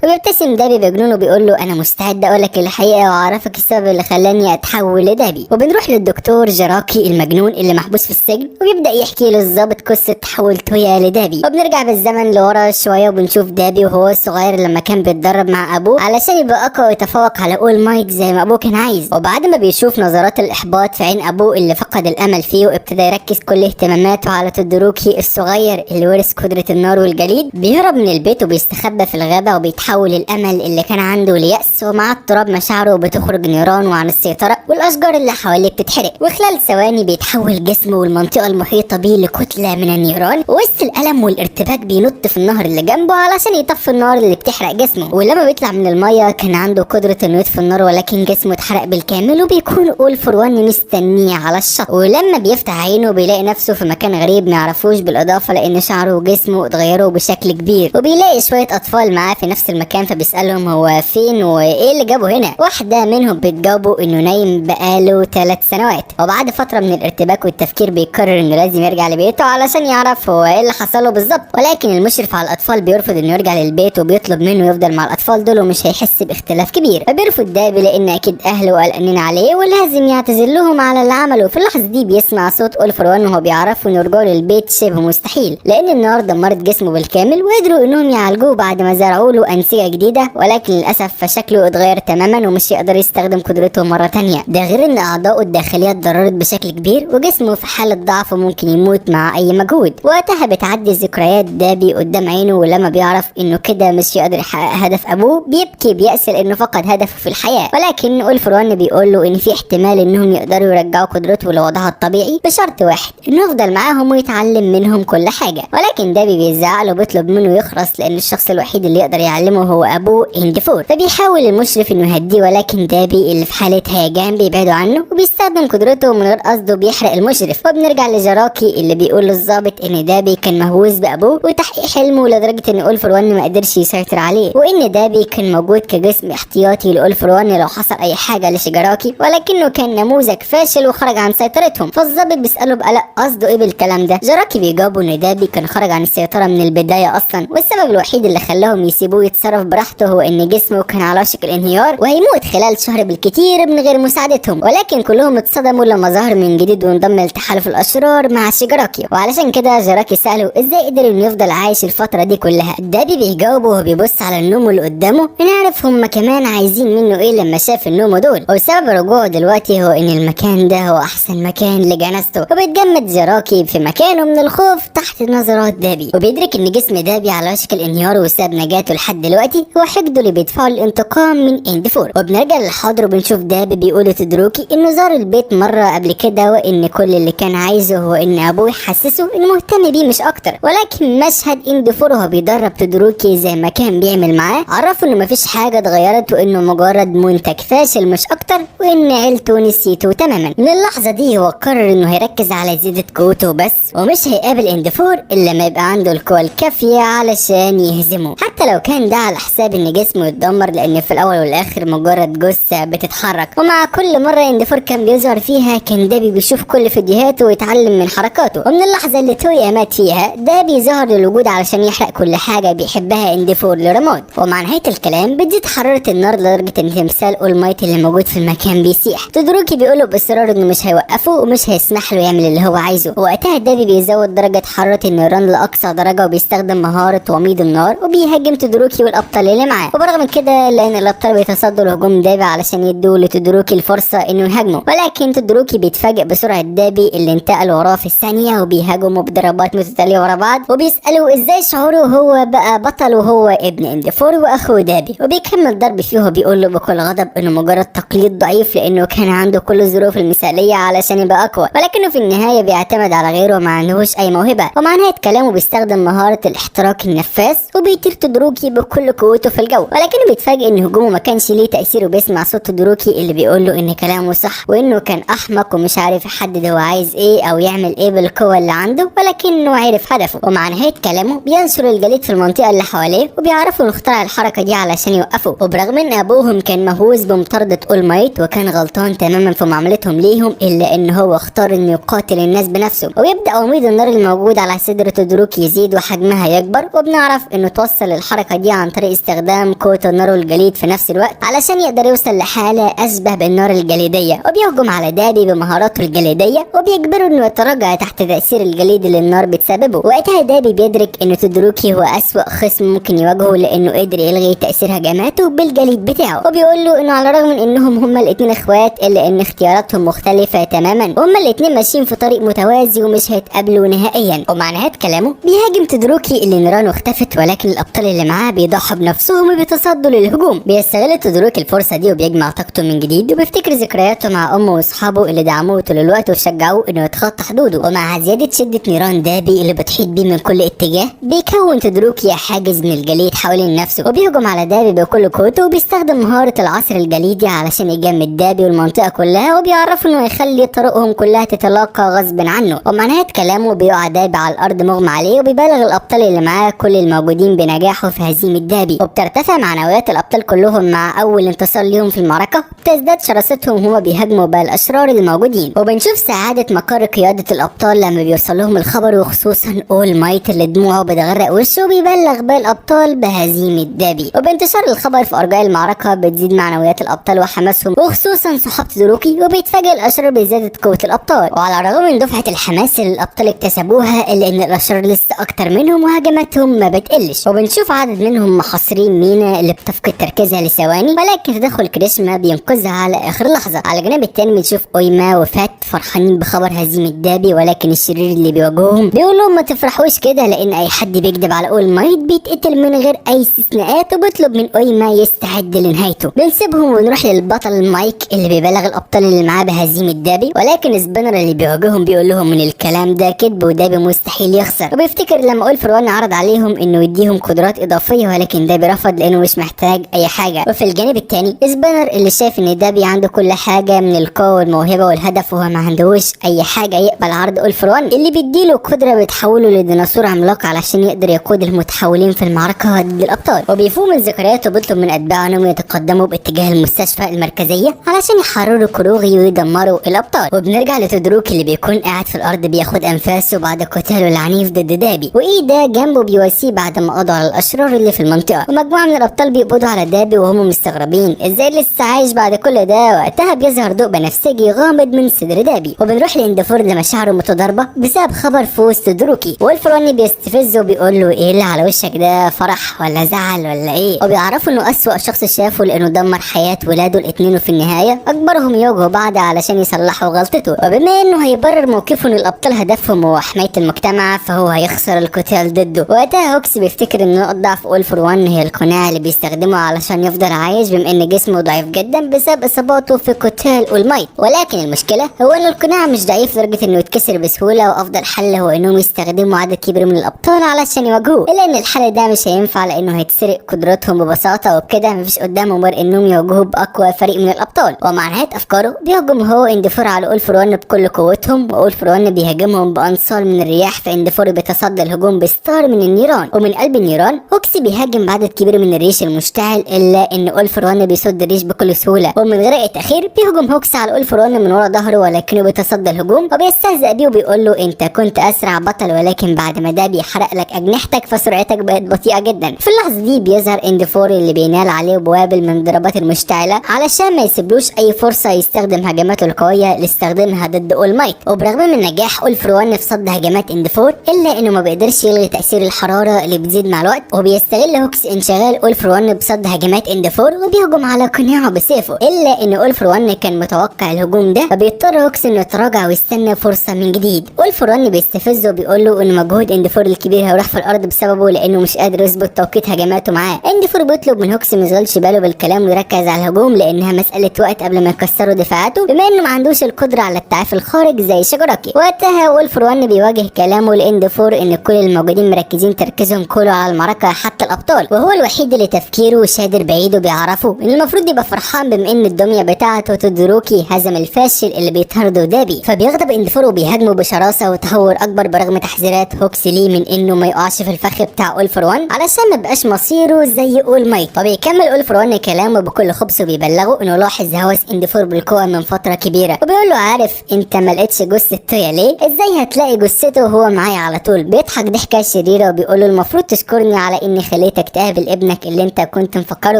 Speaker 1: وبيبتسم دابي بجنون وبيقول له انا مستعد اقول لك الحقيقة واعرفك السبب اللي خلاني اتحول لدابي. وبنروح للدكتور جراكي المجنون اللي محبوس في السجن، وبيبدا يحكي للظابط قصة تحول تويا لدابي. وبنرجع بالزمن لورا شوية وبنشوف دابي وهو صغير لما كان بيتدرب مع ابوه علشان يبقى اقوى ويتفوق على اول مايت زي ما ابوه كان عايز. وبعد ما بيشوف نظرات الاحباط في عين ابوه اللي فقد الامل فيه وابتدى يركز كل اهتماماته على تودوروكي الصغير اللي ورث قدره النار والجليد، بيهرب من البيت وبيستخبى في الغابة وبيتحول الامل اللي كان عنده ليأس، ومع اضطراب مشاعره بتخرج نيران وعن السيطرة والاشجار اللي حواليه بتتحرق، وخلال ثواني بيتحول جسمه والمنطقة المحيطة بيه لكتله من النيران. وسط الالم والارتباك بينط في النهر اللي جنبه علشان يطفي النار اللي بتحرق جسمه، ولما بيطلع من المية كان عنده قدره انه يطفي النار ولكن جسمه اتحرق بالكامل، وبيكون اول فور وان مستنيه على الشط. ولما بيفتح عينه بيلاقي نفسه في مكان غريب ما يعرفوش، بالاضافة لان شعره وجسمه اتغيروا بشكل كبير، وبيلاقي شوية اطفال معاه في نفس المكان فبيسالهم هو فين وايه اللي جابه هنا. واحدة منهم بتجاوبه انه نايم بقاله 3 سنوات. وبعد فترة من الارتباك والتفكير بيقرر انه لازم يرجع لبيته علشان يعرف هو ايه اللي حصل له بالظبط، ولكن المشرف على الاطفال بيرفض انه يرجع للبيت وبيطلب منه يفضل مع الاطفال دول ومش هيحس باختلاف كبير. فبيرفض دابي لان اكيد اهله قلقانين عليه ولازم يعتذر لهم على اللي عمله. في اللحظة دي بيسمع صوت اول فور وان وهو بيعرفه انه رجوعه للبيت شبه مستحيل لان النار دمرت جسمه بالكامل، وقدروا انهم يعالجوه بعد ما زرعوا له انسجة جديدة، ولكن للاسف فشكله اتغير تماما ومش يقدر يستخدم قدرته مرة تانية. ده غير ان اعضائه الداخلية اتضررت بشكل كبير وجسمه في حاله ضعف وممكن يموت مع اي مجهود. وقتها بتعدي ذكريات دابي قدام عينه، ولما بيعرف انه كده مش يقدر يحقق هدف ابوه بيبكي بيأس لانه فقد هدفه في الحياة. ولكن اول فور وان بيقول له ان في احتمال انهم يقدروا يرجعوا قدرته لوضعها الطبيعي بشرط واحد، انه يفضل معاهم ويتعلم منهم كل حاجة. ولكن دابي بيزعق له وبيطلب منه يخرس لان الشخص الوحيد اللي يقدر يعلمه هو ابوه انديفور. فبيحاول المشرف انه يهديه، ولكن دابي اللي في حاله هيجان بيبعدوا عنه وبيستخدم قدرته من غير قصده بيحرق المشرف. وبنرجع لجراكي اللي بيقول للظابط ان دابي كان مهووس بابوه وتحقيق حلمه لدرجة ان اول فور وان ما قدرش يسيطر عليه، وان دابي كان موجود كجسم احتياطي لاول فور وان لو حصل اي حاجة لشجراكي، ولكنه كان نموذج فاشل وخرج عن سيطرتهم. فالظابط بيساله بقلق قصده ايه بالكلام ده. جراكي بيجاوبه ان دابي كان خرج عن السيطرة من البداية اصلا، والسبب الوحيد اللي خلاهم يسيبوه يتصرف براحته هو ان جسمه كان على وشك الانهيار وهيموت خلال شهر بالكتير من غير مساعدتهم. ولكن كلهم اتصدموا لما ظهر من جديد وانضم لتحالف الاشرار مع شيجاراكي. وعلشان كده جراكي ساله ازاي قدر انه يفضل عايش الفترة دي كلها. دابي بيجاوبه وهو بيبص على النوم اللي قدامه نعرف هم كمان عايزين منه ايه لما شاف النوم دول، وسبب رجوعه دلوقتي هو ان المكان ده هو احسن مكان لجنازته. وبيتجمد جراكي في مكانه من الخوف تحت نظرات دابي، وبيدرك ان جسم دابي على وشك الانهيار وساب نجاته لحد دلوقتي هو حقده اللي بيدفعه الانتقام من انديفور. وبنرجع للحاضر وبنشوف دابي بيقول لتدروكي انه زار البيت مرة قبل كده، وان كل اللي كان عايزه هو ان ابوه يحسسه انه مهتم بيه مش اكتر. ولكن مشهد انديفور وهو بيدرب تدروكي زي ما كان بيعمل معاه عرفه انه مفيش حاجة اتغيرت وانه مجرد منتج فاشل مش اكتر، وان عيلته نسيته تماما. من اللحظة دي هو قرر انه هيركز على زيادة قوته بس، ومش هيقابل انديفور الا لما يبقى عنده القوة الكافيه علشان يهزمه، حتى لو كان ده على حساب ان جسمه يتدمر، لان في الاول والاخر مجرد جثة بتتحرك. ومع كل مرة انديفور كان بيظهر فيها كان دابي بيشوف كل فيديوهاته ويتعلم من حركاته. ومن اللحظة اللي تويا مات فيها دابي ظهر للوجود علشان يحرق كل حاجة بيحبها انديفور لرماد. ومع نهاية الكلام بتزيد حرارة النار لدرجة ان تمثال اول مايت اللي موجود في المكان بيسيح. تودوروكي بيقوله باصرار انه مش هيوقفه ومش هيسمح له يعمل اللي هو عايزه. وقتها دابي بيزود درجه حرارة النيران لاقصى درجه وبيستخدم مهارة وميض النار وبيهاجم تودوروكي والابطال اللي معاه. وبرغم كده لان الابطال بيتصدوا لهجوم دابي علشان يدوا لتودوروكي الفرصة انه يهاجمه، ولكن تودوروكي بيتفاجئ بسرعة دابي اللي انتقل وراه في الثانية وبيهاجمه بضربات متتالية ورا بعض، وبيساله ازاي شعوره هو بقى بطل وهو ابن انديفور واخوه دابي. وبيكمل ضرب فيه وبيقول له بكل غضب انه مجرد تقليد ضعيف لانه كان عنده كل الظروف المثالية علشان يبقى اقوى، ولكنه في النهاية بيعتمد على غيره وما عندهوش اي موهبة. ومع نهاية كلامه بيستخدم مهارة الاحتراق النفاث وبيطير تودوروكي بكل قوته في الجو، ولكنه بيتفاجئ ان هجومه ما كانش ليه تاثير، وبيسمع صوت تودوروكي اللي بيقول له ان كلامه صح وانه كان احمق ومش عارف يحدد هو عايز ايه او يعمل ايه بالقوة اللي عنده، ولكنه عرف هدفه. ومع نهاية كلامه بينشر الجليد في المنطقة اللي حواليه وبيعرفوا انه اخترع الحركة دي علشان يوقفوا. وبرغم ان ابوهم كان مهووس بمطاردة اولمايت وكان غلطان تماما في معاملتهم ليهم، الا ان هو اختار انه يقاتل الناس بنفسه. وبيبدا وميض النار الموجود على صدر تودوروكي يزيد وحجمها يكبر، وبنعرف انه توصل الحركة دي عن طريق استخدام قوة النار والجليد في نفس الوقت علشان يقدر يوصل لحاله اشبه بالنار الجليديه. وبيهجم على دابي بمهاراته الجليديه وبيجبره انه يتراجع تحت تاثير الجليد اللي النار بتسببه. وقتها دابي بيدرك ان تودوروكي هو اسوأ خصم ممكن يواجهه لانه قدر يلغي تاثير هجماته بالجليد بتاعه. وبيقول له انه على الرغم من انهم هما الاثنين اخوات الا ان اختياراتهم مختلفة تماما، وهما الاثنين ماشيين في طريق متوازي ومش هيتقابلوا نهائيا. ومع نهاية كلامه بيهاجم تودوروكي اللي نيرانه اختفت، ولكن الابطال اللي معاه بيضحوا بنفسهم وبيتصدوا للهجوم. بيستغل تودوروكي الفرصة دي وبيجمع طاقته من جديد وبيفتكر ذكرياته مع امه واصحابه اللي دعموه طول الوقت وشجعوه انه يتخطى حدوده. ومع زيادة شده نيران دابي اللي بتحيط بيه من كل اتجاه بيكون تودوروكي حاجز من الجليد حوالين نفسه، وبيهجم على دابي بكل قوته وبيستخدم مهارة العصر الجليدي علشان يجمد دابي والمنطقة كلها، وبيعرفوا انه يخلي طرقهم كلها تتلاقى غصب عنه. ومع نهاية كلامه بيقع دابي على الارض مغمى عليه، وبيبلغ الابطال اللي معاه كل الموجودين بنجاحه في هزيمة دابي. وبترتفع معنويات الابطال كلهم مع اول انتصار ليهم في المعركة، بتزداد شراستهم وهما بيهاجموا بقى الاشرار الموجودين. وبنشوف سعادة مقر قيادة الابطال لما بيوصل لهم الخبر، وخصوصا اول مايت اللي دموعه بتغرق وشه وبيبلغ باقي الابطال بهزيمة دابي. وبانتشار الخبر في ارجاء المعركة بتزيد معنويات الابطال وحماسهم، وخصوصا صحاب تودوروكي، وبيتفاجئ الاشرار بزيادة قوة الابطال. وعلى الرغم من دفعه الحماس اللي الابطال اكتسبوها الا ان الاشرار لسه اكتر منهم وهجماتهم ما بتقلش. وبنشوف عدد منهم محاصرين مينا اللي بتفقد تركيزها لثواني، ولكن تدخل كريشما بينقذها على اخر لحظة. على الجانب التاني بنشوف اويما وفات فرحانين بخبر هزيمة دابي، ولكن الشرير اللي بيواجههم بيقول لهم ما تفرحوش كده لان اي حد بيكذب على اول مايت بيتقتل من غير اي استثناءات، وبيطلب من اويما يستعد لنهايته. بنسيبهم ونروح للبطل مايك اللي بيبلغ الابطال اللي معاه بهزيمة دابي، ولكن سبينر اللي بيواجههم بيقول لهم ان الكلام ده كذب ودابي مستحيل يخسر. وبيفتكر لما اول فروان عرض عليهم انه يديهم قدرات اضافية، ولكن دابي رفض لانه مش محتاج اي حاجة. وفي الجانب الثاني سبينر اللي شايف ان دابي عنده كل حاجة من القوة والموهبه والهدف وهو ما عندهوش اي حاجة، يقبل عرض اول فروان اللي بيديله قدره بتحوله لديناصور عملاق علشان يقدر يقود المتحولين في المعركة ضد الابطال. وبيفوق من ذكرياته وبيطلب من اتباعه انهم يتقدموا باتجاه المستشفى المركزية علشان يحرروا كروغي ويدمروا الابطال. وبنرجع لتودوروكي اللي بيكون قاعد في الارض بياخد انفاسه بعد قتاله العنيف ضد دابي، وايدا جنبه بيواسيه بعد ما قضوا على الاشرار اللي في المنطقة. ومجموعة من الابطال بيقبضوا على دابي وهم مستغربين ازاي لسه عايش بعد كل ده. وقتها بيظهر ضوء بنفسجي غامض من صدر دابي. وبنروح لاندفور لمشاعره متضاربة بسبب خبر فوز تودوروكي، والفروني بيستفزه وبيقول له ايه اللي على وشك ده، فرح ولا زعل ولا ايه؟ وبيعرفوا انه اسوأ شخص شافه لانه دمر حياة ولاده الاثنين، وفي النهاية اجبرهم يواجهوا بعض علشان يصلحوا غلطته. وبما انه هيبرر موقفه ان الابطال هدفهم هو حماية المجتمع فهو هيخسر القتال ضده. وقتها هوكس بيفتكر ان نقط ضعف اول فور وان هي القناع اللي بيستخدمه علشان يفضل عايش بما ان جسمه ضعيف جدا بسبب اصاباته في قتال اول مايت، ولكن المشكلة هو ان القناع مش ضعيف لدرجة انه يتكسر بسهولة، وافضل حل هو انهم يستخدموا عدد كبير من الابطال علشان يواجهوه، الا ان الحل ده مش هينفع لانه هيتسرق قدراتهم ببساطة، وبكده مفيش قدامهم غير انهم يواجهوه باقوى فريق من الابطال. ومع نهاية افكاره بيهجم هو اندفور على اول فور وان بكل قوتهم، واول فور وان بيهاجمهم بانصال من الرياح، فاندفور بيتصدى الهجوم بستار من النيران، ومن قلب النيران هوكس بيهاجم بعدد كبير من الريش المشتعل، الا ان اول فور وان بيصد الريش بكل سهولة. ومن غير اي تاخير بيهجم هوكس على اول فور وان من ورا ظهره، ولكنه بيتصدى الهجوم وبيستهزأ بيه وبيقول له انت كنت اسرع بطل، ولكن بعد ما ده بيحرق لك اجنحتك فسرعتك بقت بطيئه جدا. في اللحظة دي بيظهر اندفور اللي بينال عليه بوابل من ضربات المشتعله علشان ما يسيبلوش اي فرصة يستخدم هجماته القوية اللي استخدمها ضد اول مايت. وبرغم من نجاح اول فور وان في صد هجمات اندفور الا انه ما بيقدرش يلغي تاثير الحرارة اللي بتزيد مع الوقت، وبيستغل هوكس انشغال اول فور وان بصد هجمات اندفور وبيهجم على قناعة بسيفه، الا ان اول فور وان كان متوقع الهجوم ده، فبيضطر هوكس هوكس انه يتراجع ويستنى فرصة من جديد. اول فور وان بيستفزه وبيقول له ان مجهود انديفور الكبير هيروح في الارض بسببه لانه مش قادر يظبط توقيت هجماته معاه. انديفور بيطلب من هوكس ما يشغلش باله بالكلام ويركز على الهجوم لانها مسالة وقت قبل ما يكسروا دفاعاته، بما انه ما عندوش القدرة على التعافي الخارج زي شيجاراكي. وقتها اول فور وان بيواجه كلامه لانديفور ان كل الموجودين مركزين تركيزهم كله على المعركة حتى الابطال، وهو الوحيد اللي تفكيره شادر بعيد وبيعرفه ان المفروض يبقى فرحان بما ان الدمية بتاعته تودوروكي هزم الفاشل اللي بيطارده دابي. فبيغضب انديفور وبيهاجمه بشراسة وتهور اكبر برغم تحذيرات هوكس ليه من انه ما يقعش في الفخ بتاع اول فور وان علشان ما يبقاش مصيره زي اول مايت. فبيكمل اول فور وان كلامه بكل خبث وبيبلغه انه لاحظ هوس انديفور بالقوة من فترة كبيرة، وبيقول له عارف انت ما لقيتش جثة تويا ليه؟ ازاي هتلاقي جثته وهو معايا على طول؟ بيضحك ضحكه شريرة وبيقول له المفروض تشكرني على اني خليتك تقابل ابنك اللي انت كنت مفكرة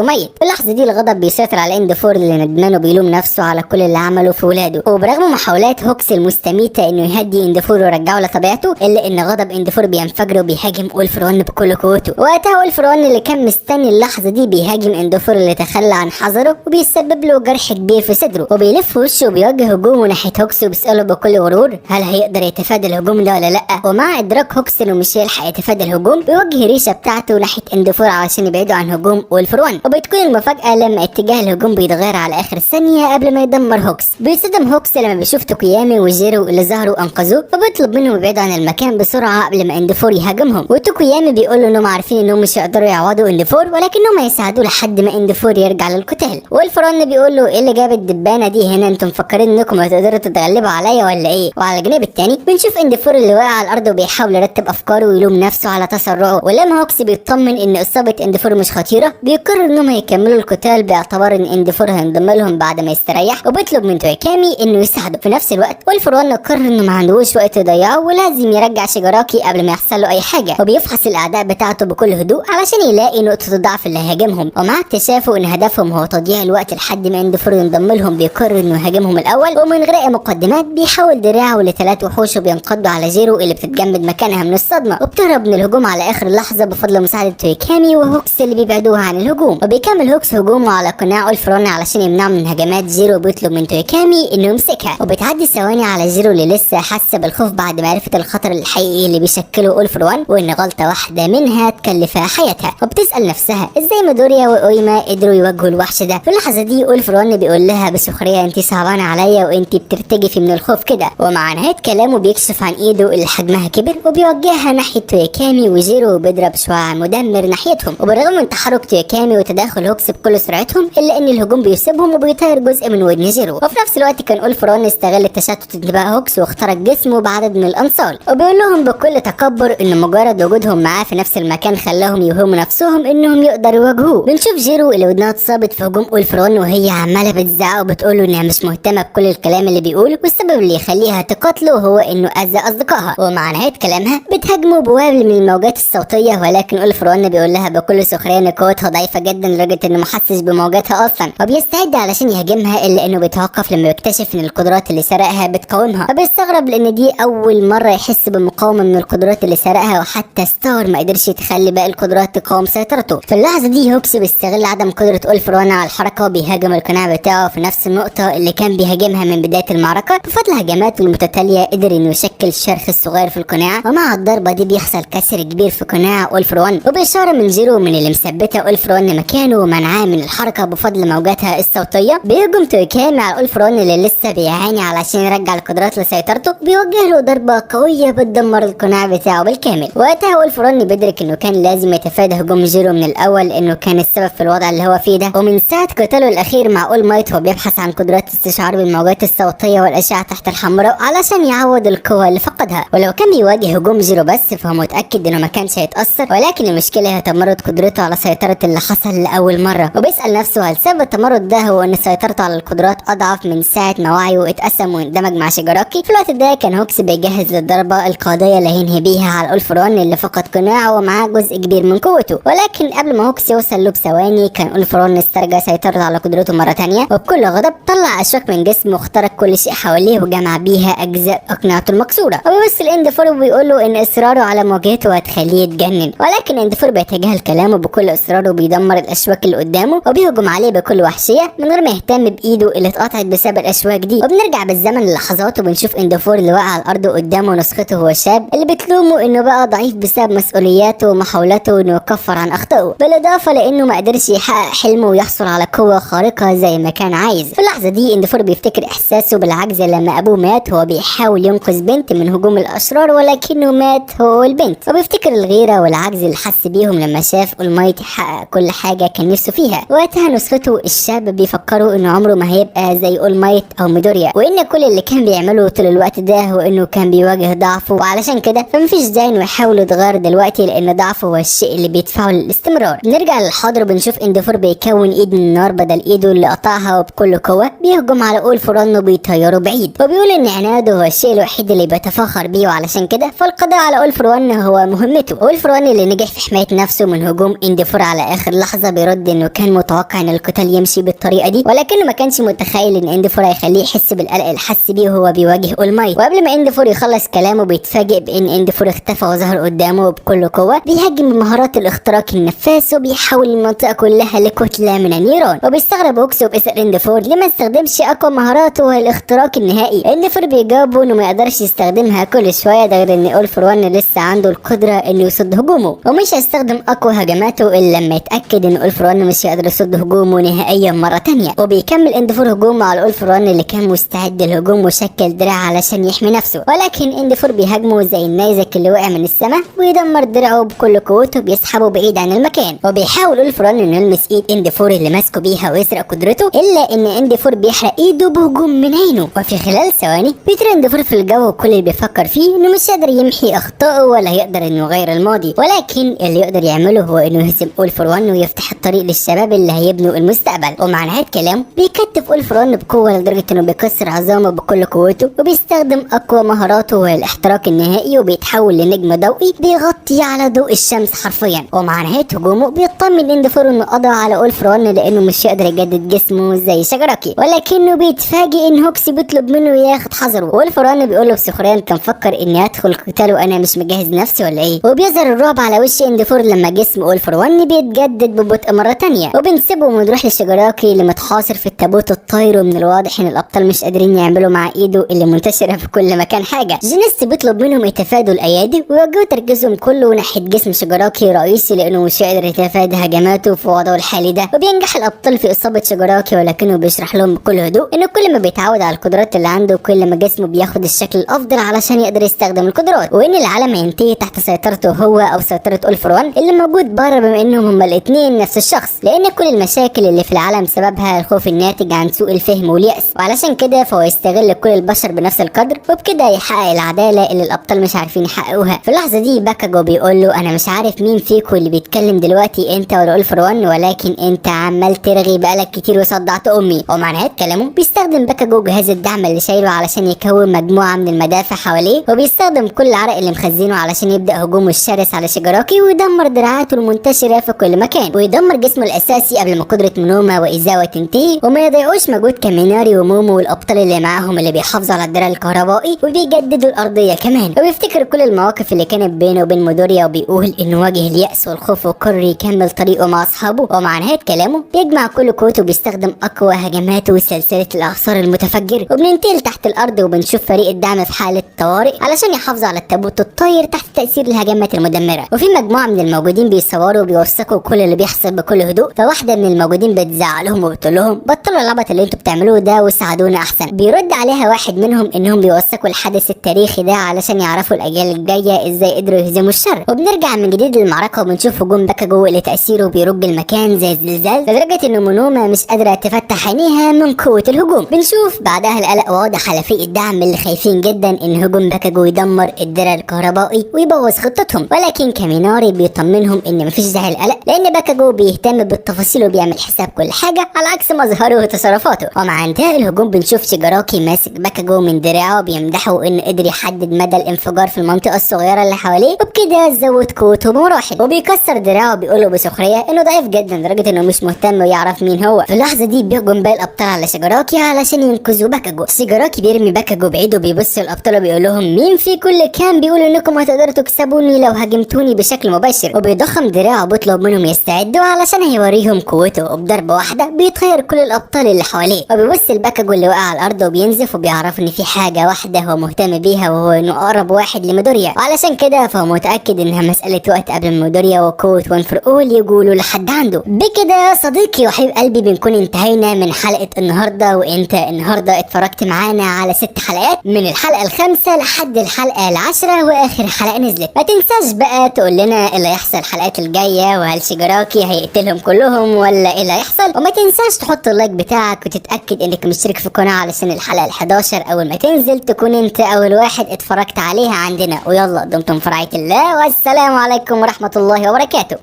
Speaker 1: ميت. في اللحظة دي الغضب بيسيطر على انديفور اللي ندمان وبيلوم نفسه على كل اللي عمله في ولاده. وبرغم محاولات هوكس المستميته انه يهدي انديفور ويرجعه لطبيعته، الا ان غضب انديفور بينفجر وبيهاجم اول فور وان بكل قوته. وقتها اول فور وان اللي كان مستني اللحظة دي بيهاجم انديفور اللي تخلى عن حذره وبيسبب له جرح كبير في صدره، وبيلف وشه وبيوجه هجومه ناحية هوكس وبيساله بكل غرور هل هيقدر يتفادى الهجوم ده ولا لا. ومع ادراك هوكس انه مش هيلحق يتفادى الهجوم بيوجه ريشه بتاعته ناحية انديفور علشان يبعده عن هجوم اول فور وان. وبتكون المفاجاة لما اتجاه الهجوم بيتغير على اخر ثانية قبل ما يدمر هوكس. بيصدم هوكس لما بيشوف توكيامي وجيرو اللي ظهروا انقذوه، فبيطلب منهم يبعدوا عن المكان بسرعة قبل ما انديفور يهاجمهم. وتوكيامي بيقول له انهم عارفين انهم مش هيقدروا يعوضوا انديفور ولكنهم هيساعدوه لحد ما انديفور يرجع للقتال. والفرن بيقول له ايه اللي جاب الدبانه دي هنا؟ انتم مفكرين انكم هتقدروا تتغلبوا عليا ولا ايه؟ وعلى الجانب الثاني بنشوف انديفور اللي واقع على الارض وبيحاول يرتب افكاره ويلوم نفسه على تسرعه. ولما هوكس بيطمن ان اصابه انديفور مش خطيرة بيقرر انهم هيكملوا القتال باعتبار ان انديفور هينضم لهم بعد ما يستريح، وبيطلب من تويكامي انه يساعده. في نفس الوقت والفرن قرر انه ما عندهوش وقت يضيعه ولازم يرجع شيجاراكي قبل ما يحصل له اي حاجة، وبيفحص الاعداء بتاعته بكل هدوء علشان يلاقي نقطة الضعف اللي هيهاجمهم. ومع اكتشافه ان هدفهم هو تضييع الوقت لحد ما انديفور ينضم لهم بيقرر انه يهاجمهم الاول، ومن غير اي مقدمات بيحول دراعه لثلاث وحوش وبينقضوا على جيرو اللي بتتجمد مكانها من الصدمة، وبتهرب من الهجوم على اخر لحظة بفضل مساعدة تويكامي وهوكس اللي بيبعدوها عن الهجوم. وبيكمل هوكس هجومه على قناع اولفرون علشان يمنعه من هجمات جيرو، وبيطلب من تويكامي انه يمسكها. وبتعدي ثواني على جيرو اللي لسه حاسه بالخوف بعد ما عرفت الخطر الحقيقي اللي بيشكله اولفرون، وان غلطه واحدة منها تكلفها حياتها. وبتسال نفسها ازاي ميدوريا واويما قدروا يواجهوا الوحش ده. في اللحظة دي اولفرون بيقول لها بسخريه انت صعبانه عليا وانت بترتجفي من الخوف كده. ومع نهاية كلامه بيكشف عن ايده اللي حجمها كبر وبيوجهها ناحية تويكامي وجيرو وبيضرب شعاع مدمر ناحيتهم. وبالرغم من تحرك تويكامي وتدخل هوكس بكل سرعتهم الا ان الهجوم بيصيبهم وبيطير جزء من ودن جيرو. وفي نفس الوقت كان اولفرون استغل تشتت انتباه هوكس واخترق جسمه بعدد من الانصال، وبيقول لهم بكل تكبر ان مجرد وجودهم معاه في نفس المكان خلاهم يوهموا نفسهم انهم يقدروا يواجهوه. بنشوف جيرو اللي ودنها اتصابت في هجوم اولفرون وهي عماله بتزعق وبتقول له انها مش مهتمة بكل الكلام اللي بيقوله، والسبب اللي يخليها تقاتله هو انه اذى اصدقائها. ومع نهاية كلامها بتهاجمه بوابل من الموجات الصوتية، ولكن اولفرون بيقول لها بكل سخرية ان قوتها ضعيفة جدا لدرجة انه ما حسش بموجاتها اصلا، وبيستعد علشان يهاجمها الا انه بيتوقف لما بيكتشف ان القدرات اللي سرقها بتقاومها. فبيستغرب لان دي اول مرة يحس بمقاومه من القدرات اللي سرقها، وحتى ستار ما قدرش يتخلي باقي القدرات تقاوم سيطرته. في اللحظة دي هوكس بيستغل عدم قدره اولفرون على الحركة وبيهاجم القناع بتاعه في نفس النقطة اللي كان بيهاجمها من بداية المعركة. بفضل هجماته المتتالية قدر انه يشكل الشرخ الصغير في القناع، ومع الضربة دي بيحصل كسر كبير في قناع اولفرون. وبإشارة من جيرو من اللي مثبتة اولفرون مكانه ومنعاه من الحركة بفضل موجاتها الصوتية، بيهجم تويكامي على اولفرون اللي لسه بيعاني علشان يرجع القدرات لسيطرته، بيوجه له ضربه قوية بتدمر القناع بتاعه بالكامل. وقتها اولفرون بيدرك انه كان لازم يتفادى هجوم جيرو من الاول لانه كان السبب في الوضع اللي هو فيه ده. ومن ساعة قتاله الاخير مع اول مايت هو بيبحث عن قدرات استشعار بالموجات الصوتية والاشعه تحت الحمراء علشان يعوض القوة اللي فقدها. ولو كان بيواجه هجوم جيرو بس فهو متاكد انه ما كانش هيتاثر، ولكن المشكلة هي تمرد قدرته على سيطرة اللي حصل لاول مرة. وبيسال نفسه هل سبب التمرد ده هو ان سيطرته على القدرات اضعف من ساعة ما وعيه اتقسم واندمج مع شيجاراكي. في الوقت ده كان هوكس بيجهز للضربه القاضية اللي هينهي بيها على اولفرون اللي فقد قناعة ومعاه جزء كبير من قوته. ولكن قبل ما هوكس يوصل له بثواني كان اولفرون استرجع سيطرته على قدرته مرة ثانية، وبكل غضب طلع اشواك من جسمه واخترق كل شيء حواليه وجمع بيها اجزاء اقنعته المكسورة. وبيبص لاندفور وبيقول له ان اصراره على مواجهته هتخليه يتجنن، ولكن اندفور بيتجاهل كلامه بكل اصراره وبيدمر الاشواك اللي قدامه وبيهجم عليه بكل وحشية من غير ما يهتم بايده اللي اتقطعت بسبب الاشواك دي. وبنفس وبنرجع بالزمن للحظات وبنشوف انديفور اللي وقع على الارض قدامه نسخته هو شاب اللي بتلومه انه بقى ضعيف بسبب مسؤولياته ومحاولته انه يكفر عن اخطائه، بالاضافة لانه ما قدرش يحقق حلمه ويحصل على قوة خارقة زي ما كان عايز. في اللحظة دي انديفور بيفتكر احساسه بالعجز لما ابوه مات وهو بيحاول ينقذ بنت من هجوم الاشرار ولكنه مات هو والبنت، وبيفتكر الغيرة والعجز اللي حس بيهم لما شاف اولمايت يحقق كل حاجة كان نفسه فيها. وقتها نسخته الشاب بيفكروا انه عمره ما هيبقى زي اولمايت او ميدوريا، وان كل اللي كان بيعمله طول الوقت ده هو انه كان بيواجه ضعفه، وعلشان كده فمفيش داعي انه يحاول يتغير دلوقتي لان ضعفه هو الشيء اللي بيدفعه للاستمرار. بنرجع للحاضر وبنشوف انديفور بيكون ايد من النار بدل ايده اللي قطعها، وبكل قوة بيهجم على اول فور وان وبيطيره بعيد، وبيقول ان عناده هو الشيء الوحيد اللي بيتفاخر بيه، وعلشان كده فالقضاء على اول فور وان هو مهمته. اول فور وان اللي نجح في حماية نفسه من هجوم انديفور على اخر لحظة بيرد انه كان متوقع ان القتال يمشي بالطريقة دي، ولكنه ما كانش متخيل ان انديفور هيخليه يحس بالقلق اللي حس بيه وهو بيواجه اولمايت. وقبل ما انديفور يخلص كلامه بيتفاجئ بان انديفور اختفى وظهر قدامه بكل قوة، بيهاجم بمهارات الاختراق النفاث وبيحول المنطقة كلها لكتله من النيران. وبيستغرب هوكس وبيسال انديفور ليه ما استخدمش اقوى مهاراته وهي الاختراق النهائي. انديفور بيجاوبه انه ما يقدرش يستخدمها كل شوية، ده غير ان اول فور وان لسه عنده القدرة انه يصد هجومه، ومش هيستخدم اقوى هجماته الا لما يتاكد ان اول فور وان مش هيقدر يصد هجومه نهائيا مرة تانية. وبيكمل انديفور هجومه على اول فور وان اللي كان مستعد للهجوم وشكل دراع علشان يحمي نفسه، ولكن انديفور بيهاجمه زي النيزك اللي وقع من السماء ويدمر دراعه بكل قوته، بيسحبه بعيد عن المكان. وبيحاول اول فور وان انه يلمس ايد انديفور اللي ماسكه بيها ويسرق قدرته، الا ان انديفور بيحرق ايده بهجوم من عينه، وفي خلال ثواني بيطير انديفور في الجو، وكل اللي بيفكر فيه انه مش قادر يمحي اخطائه ولا هيقدر انه يغير الماضي، ولكن اللي يقدر يعمله هو انه يهزم اول فور وان ويفتح الطريق للشباب اللي هيبنوا المستقبل. ومع نهاية كلامه بيكتف اول فور وان بقوة لدرجة انه بيكسر عظامه بكل قوته، وبيستخدم اقوى مهاراته وهي الاحتراق النهائي، وبيتحول لنجم ضوئي بيغطي على ضوء الشمس حرفيا. ومع نهاية هجومه بيطمن انديفور انه قضى على اول فور وان لانه مش هيقدر يجدد جسمه زي شجركي، ولكنه بيتفاجئ ان هوكس بيطلب منه ياخد حذره. واول فور وان بيقول له بسخريه انت مفكر اني ادخل قتال وانا مش مجهز نفسي ولا ايه؟ وبيظهر الرعب على وش انديفور لما جسم اول فور وان بيتجدد ببطء مرة تانية. وبنسيبه ونروح لشجراكي اللي متحاصر في التابوت الطاير، ومن الواضح ان الابطال مش قادرين يعملوا مع ايده اللي منتشرة في كل مكان حاجة. جينيست بيطلب منهم يتفادوا الايادي ويوجهوا تركيزهم كله ناحية جسم شجراكي رئيسي لانه مش قادر يتفادى هجماته في وضعه الحالي ده. وبينجح الابطال في اصابه شجراكي، ولكنه بيشرح لهم بكل هدوء انه كل ما بيتعود على القدرات اللي عنده كل ما جسمه بياخد الشكل الافضل علشان يقدر يستخدم القدرات، وان العالم هينتهي تحت سيطرته هو او سيطرة اول فور وان اللي موجود بره، بما انهم هما الاثنين نفس الشخص، لان كل المشاكل اللي في العالم سببها الخوف الناتج عن سوء الفهم واليأس، وعلشان كده فهو يستغل كل البشر بنفس القدر، وبكده يحقق العدالة اللي الابطال مش عارفين يحققوها. في اللحظة دي باكاجو بيقول له انا مش عارف مين فيكم اللي بيتكلم دلوقتي، انت ولا اول فور وان، ولكن انت عمال ترغي بقالك كتير وصدعت امي. ومع نهاية كلامه بيستخدم باكاجو جهاز الدعم اللي شايله علشان يكون مجموعة من المدافع حواليه، وبيستخدم كل العرق اللي مخزنة علشان يبدا هجومه الشرس على شيجاراكي ويدمر دراعاته المنتشرة في كل مكان، ويدمر جسمه الاساسي قبل ما قدره منوما وايزاوا تنتهي، وما يضيعوش مجهود كاميناري ومومو والابطال اللي معاهم اللي بيحافظوا على الدرع الكهربائي وبيجددوا الارضية كمان. وبيفتكر كل المواقف اللي كانت بينه وبين مودوريا، وبيقول انه واجه اليأس والخوف وقرر يكمل طريقه مع اصحابه. ومع نهاية كلامه بيجمع كل قوته وبيستخدم اقوى هجماته وسلسلة الاعصار المتفجر. وبننتقل تحت الارض وبنشوف فريق الدعم في حاله طوارئ علشان يحافظوا على التابوت الطاير تحت تاثير الهجمات المدمرة. وفي مجموعة من الموجودين بيصوروا وبيوثقوا كل اللي بيحصل بكل هدوء، فواحدة من الموجودين بتزعق لهم وبتقول لهم بطلوا العبط اللي انتوا بتعملوه ده وساعدونا احسن. بيرد عليها واحد منهم انهم بيوثقوا الحدث التاريخي ده علشان يعرفوا الاجيال الجاية ازاي قدروا يهزموا الشر. وبنرجع من جديد للمعركة وبنشوف هجوم باكاجو اللي تاثيره بيرج المكان زي الزلزال، لدرجة ان مونوما مش قادرة تفتح عينيها من قوة الهجوم. بنشوف بعدها القلق واضح على فريق الدعم اللي خايفين جدا ان هجوم باكاجو يدمر الدرع الكهربائي ويبوظ خطتهم، ولكن كاميناري بيطمنهم ان مفيش داعي للقلق لان باكاجو بيهتم بالتفاصيل وبيعمل حساب كل حاجة على عكس مظهره وتصرفاته. ومع انتهاء الهجوم بنشوف شيجاراكي ماسك باكاجو من دراعه وبيمدحه انه قدر يحدد مدى الانفجار في المنطقة الصغيرة اللي حواليه، وبكده زود قوته بمراحل. وبيكسر دراعه وبيقول له بسخريه انه ضعيف جدا لدرجة انه مش مهتم ويعرف مين هو. في اللحظة دي بيهجم باقي الابطال على شيجاراكي علشان ينقذوا باكاجو. شيجاراكي بيرمي باكاجو بعيد وبيبص للابطال وبيقول لهم مين في كل كان بيقول انكم هتقدروا تكسبوني لو هاجمتوني بشكل مباشر. وبيضخم دراعه وبيطلب منهم يستعدوا علشان هيوريهم قوته، وبضربه واحدة بيطير كل الابطال اللي حواليه. وبيبص لباكاجو اللي وقع على على الارض وبينزف، وبيعرف ان في حاجة واحدة هو مهتم بيها وهو انه اقرب واحد لميدوريا، وعلشان كده فهو متاكد انها مسالة وقت قبل ما ميدوريا وقوه وان فور اول يقولوا لحد عنده. بكده صديقي وحبيب قلبي بنكون انتهينا من حلقة النهارده، وانت النهارده اتفرجت معانا على 6 حلقات من الحلقة 5 لحد الحلقة 10 واخر حلقة نزلت. ما تنساش بقى تقول لنا ايه اللي هيحصل الحلقات الجاية، وهل شيجاراكي هيقتلهم كلهم ولا ايه اللي هيحصل. وما تنساش تحط ال like بتاعك وتتاكد انك مشترك في القناة علشان الحلقة ال11 اول ما تنزل تكون انت اول واحد اتفرجت عليها عندنا. ويلا دمتم في رعاية الله، والسلام عليكم ورحمة الله وبركاته.